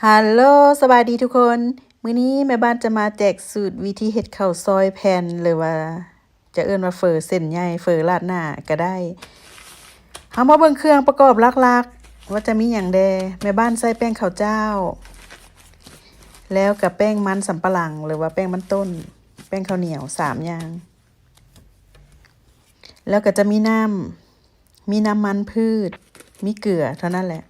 ຮັລໂຫຼ ສະບາຍດີທຸກຄົນ. ມື້ນີ້ແມ່ບ້ານຈະມາແຈກສູດວິທີເຮັດເຂົ້າຊອຍແຜ່ນ ຫຼືວ່າຈະເອີ້ນວ່າເຝີເສັ້ນໃຫຍ່, ເຝີລາດໜ້າກະໄດ້. ເຮົາມາເບິ່ງເຄື່ອງປະກອບຫຼັກໆ ວ່າຈະມີຫຍັງແດ່. ແມ່ບ້ານໃຊ້ແປ້ງເຂົ້າຈ້າວ ແລ້ວກະແປ້ງມັນສຳປະຫຼັງ ຫຼືວ່າແປ້ງມັນຕົ້ນ, ແປ້ງເຂົ້າໜຽວ ສາມຢ່າງ. ແລ້ວກໍຈະມີນ້ຳ, ມີນ້ຳມັນພືດ, ມີເກືອ ເທົ່ານັ້ນແຫຼະ.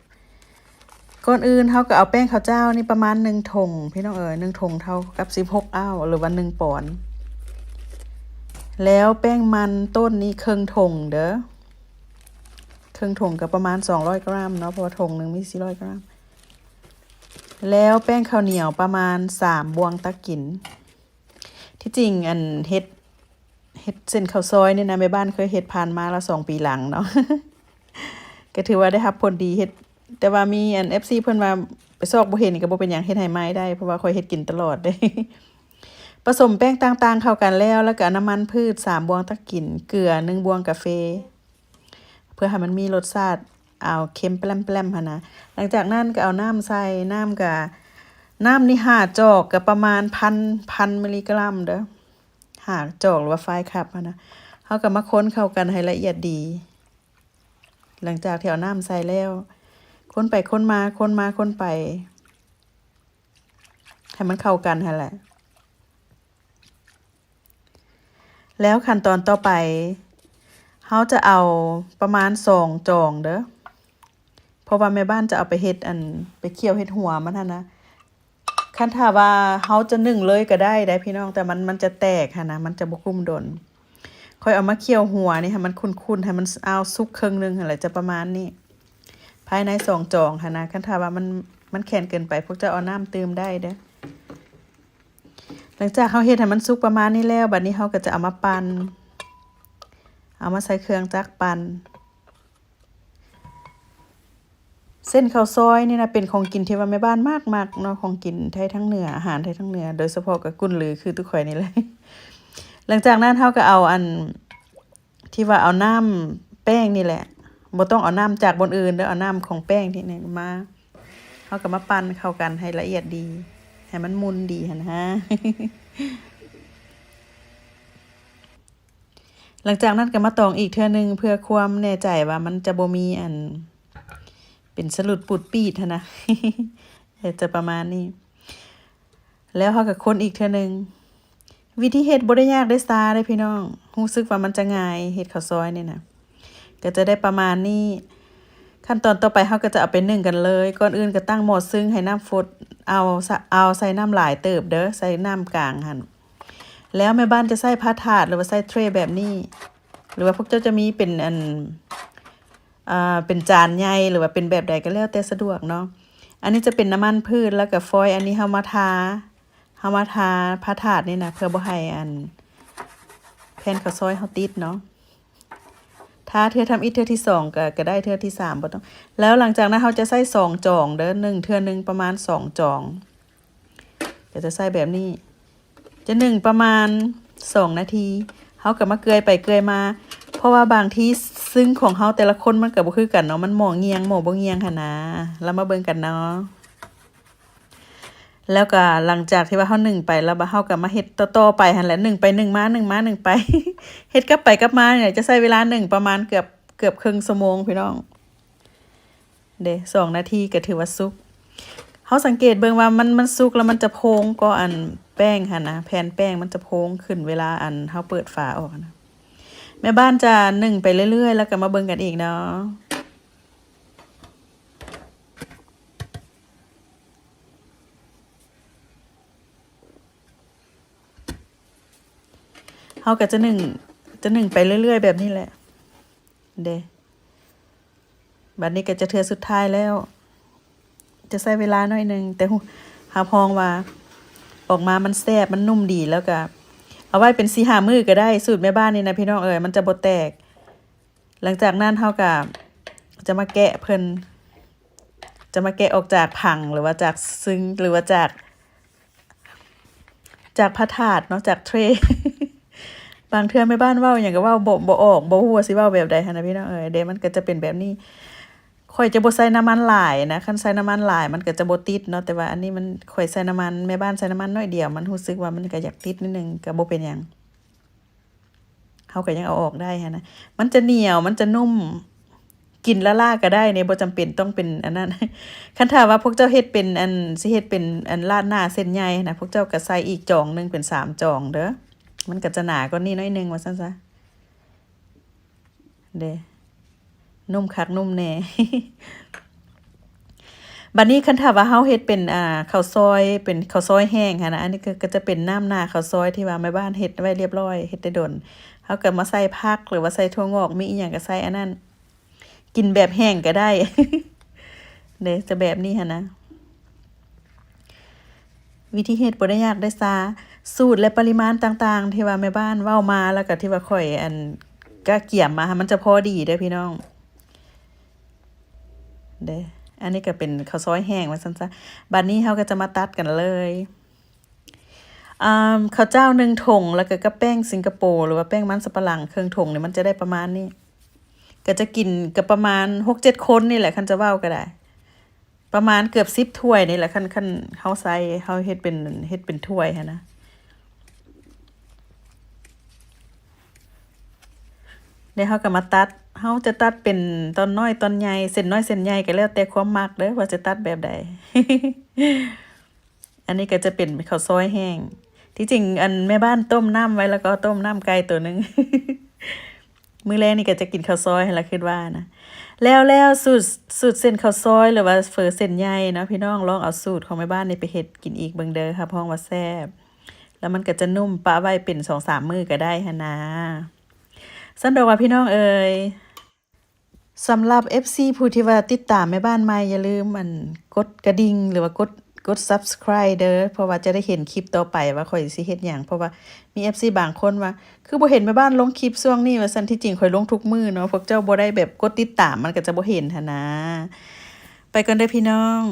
ກ່ອນອື່ນເຮົາກໍເອົາແປ້ງເຂົ້າຈ້າວນີ້ປະມານໜຶ່ງຖົງ ພີ່ນ້ອງເອີຍ, ໜຶ່ງຖົງເທົ່າກັບສິບຫົກເອົ້າ ຫຼືວ່າໜຶ່ງປອນ. ແລ້ວແປ້ງມັນຕົ້ນນີ້ເຄິ່ງຖົງເດີ້, ເຄິ່ງຖົງກໍປະມານສອງຮ້ອຍກຣາມເນາະ, ເພາະວ່າຖົງໜຶ່ງມີສີ່ຮ້ອຍກຣາມ. ແລ້ວແປ້ງເຂົ້າໜຽວປະມານສາມບ່ວງຕັກກິນ. ທີ່ຈິງອັນເຮັດ ເຮັດເສັ້ນເຂົ້າຊອຍນີ້ນະ ແມ່ບ້ານເຄີຍເຮັດຜ່ານມາລະສອງປີຫຼັງເນາະ ກໍຖືວ່າໄດ້ຮັບຜົນດີ. ເຮັດ ແຕ່ວ່າມີອັນເອັຟຊີເພິ່ນວ່າໄປຊອກບໍ່ເຫັນກໍບໍ່ເປັນຫຍັງ, ເຮັດໃຫ້ໃໝ່ໄດ້ ເພາະວ່າຂ້ອຍເຮັດກິນຕະຫຼອດເດ້. ປະສົມແປ້ງຕ່າງໆເຂົ້າກັນແລ້ວ ແລ້ວກໍເອົານ້ຳມັນພືດສາມບ່ວງຕັກກິນ, ເກືອໜຶ່ງບ່ວງກາເຟ ເພື່ອໃຫ້ມັນມີລົດຊາດ ເອົາເຄັມແປມໆຫັ້ນນະ. ຫຼັງຈາກນັ້ນກໍເອົານ້ຳໃສ່, ນ້ຳກະ ນ້ຳນີ້ຫ້າຈອກກໍປະມານພັນ ພັນມິລລິກຣາມເດີ້, ຫ້າຈອກ ຫຼືວ່າ five cup ຫັ້ນນະ. ເຮົາກໍມາຄົນເຂົ້າກັນໃຫ້ລະອຽດດີ. ຫຼັງຈາກທີ່ເອົານ້ຳໃສ່ແລ້ວ ຄົນໄປຄົນມາ ຄົນມາຄົນໄປ ໃຫ້ມັນເຂົ້າກັນຫັ້ນແຫຼະ. ແລ້ວຂັ້ນຕອນຕໍ່ໄປ ເຮົາຈະເອົາປະມານສອງຈອງເດີ້, ເພາະວ່າແມ່ບ້ານຈະເອົາໄປເຮັດ ອັນ ໄປຂ້ຽວເຮັດຫົວມັນຫັ້ນນະ. ຄັນຖ້າວ່າເຮົາຈະໜຶ້ງເລີຍກໍໄດ້ໄດ໋ພີ່ນ້ອງ, ແຕ່ມັນ ມັນຈະແຕກຫັ້ນນະ, ມັນຈະບໍ່ກຸ້ມດົນ. ຂ້ອຍເອົາມາຂ້ຽວຫົວນີ້ໃຫ້ມັນຂຸ້ນໆ ໃຫ້ມັນ ອ້າວ ສຸກເຄິ່ງໜຶ່ງຫັ້ນແຫຼະ, ຈະປະມານນີ້. ພາຍໃນສອງຈອງຫັ້ນນະ, ຄັນຖ້າວ່າມັນ ມັນແຂນເກີນໄປ ພວກເຈົ້າເອົານ້ຳຕື່ມໄດ້ເດີ້. ຫຼັງຈາກເຮົາເຮັດໃຫ້ມັນສຸກປະມານນີ້ແລ້ວ, ບັດນີ້ເຮົາກໍຈະເອົາມາປັ່ນ, ເອົາມາໃສ່ເຄື່ອງຈັກປັ່ນ. ເສັ້ນເຂົ້າຊອຍນີ້ນະ ເປັນຂອງກິນທີ່ວ່າແມ່ບ້ານມັກໆເນາະ, ຂອງກິນໄທທາງເໜືອ, ອາຫານໄທທາງເໜືອ, ໂດຍສະເພາະກໍກຸນຫຼືຄືຕຸຂ້ອຍນີ້ແຫຼະ. ຫຼັງຈາກນັ້ນເຮົາກໍເອົາອັນ ທີ່ວ່າເອົານ້ຳແປ້ງນີ້ແຫຼະ, ບໍ່ຕ້ອງເອົານ້ຳຈາກບ່ອນອື່ນເດີ້, ເອົານ້ຳຂອງແປ້ງນີ້ມາ, ເຮົາກໍມາປັ່ນເຂົ້າກັນໃຫ້ລະອຽດດີ, ໃຫ້ມັນໝຸ່ນດີຫັ້ນນະ. ຫຼັງຈາກນັ້ນກໍມາຕອງອີກເທື່ອໜຶ່ງ ເພື່ອຄວາມແນ່ໃຈວ່າມັນຈະບໍ່ມີອັນ ເປັນສະຫຼຸດປູດປີດຫັ້ນນະ, ເຮັດຈະປະມານນີ້. ແລ້ວເຮົາກໍຄົນອີກເທື່ອໜຶ່ງ. ວິທີເຮັດບໍ່ໄດ້ຍາກໄດ້ຊາເດ້ພີ່ນ້ອງ, ຮູ້ສຶກວ່າມັນຈະງ່າຍ, ເຮັດເຂົ້າຊອຍນີ້ນະ ກໍຈະໄດ້ປະມານນີ້. ຂັ້ນຕອນຕໍ່ໄປເຮົາກໍຈະເອົາໄປໜຶ້ງກັນເລີຍ. ກ່ອນອື່ນກໍຕັ້ງໝໍ້ຊຶ້ງໃຫ້ນ້ຳຟົດ, ເອົາ ເອົາໃສ່ນ້ຳຫຼາຍເຕີບເດີ້, ໃສ່ນ້ຳກາງຫັ້ນ. ແລ້ວແມ່ບ້ານຈະໃຊ້ພາຖາດ ຫຼືວ່າໃຊ້ເທຣແບບນີ້, ຫຼືວ່າພວກເຈົ້າຈະມີເປັນອັນ ອ່າ ເປັນຈານໃຫຍ່ ຫຼືວ່າເປັນແບບໃດກໍແລ້ວແຕ່ສະດວກເນາະ. ອັນນີ້ຈະເປັນນ້ຳມັນພືດ ແລ້ວກໍຟອຍອັນນີ້ເຮົາມາທາ, ເຮົາມາທາພາຖາດນີ້ນະ ເພື່ອບໍ່ໃຫ້ອັນ ແຜ່ນເຂົ້າຊອຍເຮົາຕິດເນາະ. ທາເທື່ອທຳອິດເທື່ອທີສອງກໍ ກໍໄດ້, ເທື່ອທີສາມບໍ່ຕ້ອງ. ແລ້ວຫຼັງຈາກນັ້ນເຮົາຈະໃຊ້ສອງຈອງເດີ້, ໜຶ້ງເທື່ອໜຶ່ງປະມານສອງຈອງ. ກໍຈະໃສ່ແບບນີ້, ຈະໜຶ້ງປະມານສອງນາທີ, ເຮົາກໍມາເກືອຍໄປເກືອຍມາ, ເພາະວ່າບາງທີຊຶ້ງຂອງເຮົາແຕ່ລະຄົນມັນກໍບໍ່ຄືກັນເນາະ, ມັນໝໍ້ງ່ຽງ ໝໍ້ບໍ່ງ່ຽງຫັ້ນນາ. ລະມາເບິ່ງກັນເນາະ. ແລ້ວກໍຫຼັງຈາກທີ່ວ່າເຮົາໜຶ້ງໄປແລ້ວ, ບາດເຮົາກໍມາເຮັດຕໍ່ໆໄປຫັ້ນແຫຼະ, ໜຶ້ງໄປໜຶ້ງມາ ໜຶ້ງມາໜຶ້ງໄປ, ເຮັດກັບໄປກັບມານີ້ແຫຼະ. ຈະໃຊ້ເວລາໜຶ້ງປະມານເກືອບ ເກືອບເຄິ່ງຊົ່ວໂມງພີ່ນ້ອງ. ເດ້ ສອງນາທີກໍຖືວ່າສຸກ. ເຮົາສັງເກດເບິ່ງວ່າມັນ ມັນສຸກແລ້ວມັນຈະໂພງກໍ ອັນ ແປ້ງຫັ້ນນະ, ແຜ່ນແປ້ງມັນຈະໂພງຂຶ້ນເວລາ ອັນ ເຮົາເປີດຝາອອກນະ. ແມ່ບ້ານຈະໜຶ້ງໄປເລື້ອຍໆ ແລ້ວກໍມາເບິ່ງກັນອີກເນາະ. ເຮົາກໍຈະໜຶ້ງ ຈະໜຶ້ງໄປເລື້ອຍໆແບບນີ້ແຫຼະເດ້. ບັດນີ້ກໍຈະເທື່ອສຸດທ້າຍແລ້ວ, ຈະໃຊ້ເວລາໜ້ອຍໜຶ່ງ, ແຕ່ຮັບຮອງວ່າອອກມາມັນແຊບ ມັນນຸ້ມດີ, ແລ້ວກໍເອົາໄວ້ເປັນສີ່ຫ້າມື້ກໍໄດ້. ສູດແມ່ບ້ານນີ້ນະ ພີ່ນ້ອງເອີຍ, ມັນຈະບໍ່ແຕກ. ຫຼັງຈາກນັ້ນເຮົາກໍຈະມາແກະເພິ່ນ, ຈະມາແກະອອກຈາກຜັງ ຫຼືວ່າຈາກຊຶ້ງ ຫຼືວ່າຈາກ ຈາກພະທາດເນາະ, ຈາກເທຣ. ບາງເທື່ອແມ່ບ້ານເວົ້າຫຍັງກໍເວົ້າບໍ່ ບໍ່ອອກ, ບໍ່ຮູ້ວ່າຊິເວົ້າແບບໃດຫັ້ນນະ ພີ່ນ້ອງເອີຍ. ເດ້ ມັນກໍຈະເປັນແບບນີ້. ຂ້ອຍຈະບໍ່ໃສ່ນ້ຳມັນຫຼາຍນະ, ຄັນໃສ່ນ້ຳມັນຫຼາຍມັນກໍຈະບໍ່ຕິດເນາະ, ແຕ່ວ່າອັນນີ້ມັນ ຂ້ອຍໃສ່ນ້ຳມັນ, ແມ່ບ້ານໃສ່ນ້ຳມັນໜ້ອຍດຽວ, ມັນຮູ້ສຶກວ່າມັນກໍຢາກຕິດໜ້ອຍໜຶ່ງ, ກໍບໍ່ເປັນຫຍັງ. ເຮົາກໍຍັງເອົາອອກໄດ້ຫັ້ນນະ. ມັນຈະໜຽວ, ມັນຈະນຸ້ມ, ກິນລ້າໆກໍໄດ້ເດ້, ບໍ່ຈຳເປັນຕ້ອງເປັນອັນນັ້ນ. ຄັນຖ້າວ່າພວກເຈົ້າເຮັດເປັນອັນ, ຊິເຮັດເປັນອັນລາດໜ້າເສັ້ນໃຫຍ່ຫັ້ນນະ, ພວກເຈົ້າກໍໃສ່ອີກຈອງໜຶ່ງເປັນສາມຈອງເດີ້. ມັນກໍຈະໜາກວ່ານີ້ໜ້ອຍໜຶ່ງ ວ່າຊັ້ນຊະ. ເດ້ ນຸ້ມຄັກນຸ້ມແນ່. ບັດນີ້ຄັນຖ້າວ່າເຮົາເຮັດເປັນ ອ່າ ເຂົ້າຊອຍ, ເປັນເຂົ້າຊອຍແຫ້ງຫັ້ນນະ, ອັນນີ້ກໍ ກໍຈະເປັນນ້ຳໜ້າເຂົ້າຊອຍທີ່ວ່າແມ່ບ້ານເຮັດໄວ້ລຽບຮ້ອຍ, ເຮັດແຕ່ດົນ. ເຮົາກໍມາໃສ່ຜັກ ຫຼືວ່າໃສ່ຖົ່ວງອກ, ມີອີ່ຫຍັງກໍໃສ່ອັນນັ້ນ. ກິນແບບແຫ້ງກໍໄດ້ເດ້, ຈະແບບນີ້ຫັ້ນນະ. ວິທີເຮັດບໍ່ໄດ້ຍາກເດ້ຊາ, ສູດ ແລະ ປະລິມານຕ່າງໆ ທີ່ວ່າແມ່ບ້ານເວົ້າມາ ແລ້ວກໍທີ່ວ່າຂ້ອຍ ອັນ ກະກຽມມາ ມັນຈະພໍດີເດີ້ພີ່ນ້ອງເດ້. ອັນນີ້ກໍເປັນເຂົ້າຊອຍແຫ້ງວ່າຊັ້ນຊະ. ບັດນີ້ເຮົາກໍຈະມາຕັດກັນເລີຍ. ອ່າ ເຂົ້າເຈົ້າໜຶ່ງຖົງ ແລ້ວກໍກັບແປ້ງສິງກະໂປ ຫຼືວ່າແປ້ງມັນສຳປະຫຼັງເຄິ່ງຖົງນີ້ ມັນຈະໄດ້ປະມານນີ້. ກໍຈະກິນກັບປະມານຫົກເຈັດຄົນນີ້ແຫຼະ, ຄັນຈະເວົ້າກໍໄດ້ ປະມານເກືອບສິບຖ້ວຍນີ້ແຫຼະ. ຄັນ ຄັນເຮົາໃສ່ ເຮົາເຮັດເປັນ ເຮັດເປັນຖ້ວຍຫັ້ນນະ. ແລ້ວເຮົາກໍມາຕັດ, ເຮົາຈະຕັດເປັນຕອນນ້ອຍຕອນໃຫຍ່, ເສັ້ນນ້ອຍເສັ້ນໃຫຍ່ ກໍແລ້ວແຕ່ຄວາມມັກເດີ້ ວ່າຈະຕັດແບບໃດ. ອັນນີ້ກໍຈະເປັນເຂົ້າຊອຍແຫ້ງ. ທີ່ຈິງ ອັນ ແມ່ບ້ານຕົ້ມນ້ຳໄວ້ ແລ້ວກໍຕົ້ມນ້ຳໄກ່ໂຕໜຶ່ງ. ມື້ແລງນີ້ກໍຈະກິນເຂົ້າຊອຍຫັ້ນລະ ຄິດວ່ານະ. ແລ້ວ ແລ້ວສູດ ສູດເສັ້ນເຂົ້າຊອຍ ຫຼືວ່າເຝີເສັ້ນໃຫຍ່ເນາະ ພີ່ນ້ອງລອງເອົາສູດຂອງແມ່ບ້ານນີ້ໄປເຮັດກິນອີກເບິ່ງເດີ້, ຮັບຮອງວ່າແຊບ. ແລ້ວມັນກໍຈະນຸ້ມ, ປະໄວ້ເປັນສອງສາມມື້ກໍໄດ້ຫັ້ນນາ. ຊັ້ນດອກວ່າພີ່ນ້ອງເອີຍ, ສຳລັບເອັຟຊີຜູ້ທີ່ວ່າຕິດຕາມແມ່ບ້ານໃໝ່ ຢ່າລືມ ອັນ ກົດກະດິ່ງ ຫຼືວ່າກົດ ກົດ subscribe ເດີ້, ເພາະວ່າຈະໄດ້ເຫັນຄລິບຕໍ່ໄປວ່າຂ້ອຍຊິເຮັດຫຍັງ. ເພາະວ່າມີເອັຟຊີບາງຄົນວ່າ ຄືບໍ່ເຫັນແມ່ບ້ານລົງຄລິບຊ່ວງນີ້ ວ່າຊັ້ນ. ທີ່ຈິງຂ້ອຍລົງທຸກມື້ເນາະ, ພວກເຈົ້າບໍ່ໄດ້ແບບກົດຕິດຕາມ ມັນກໍຈະບໍ່ເຫັນຫັ້ນນາ. ໄປກ່ອນເດີ້ພີ່ນ້ອງ.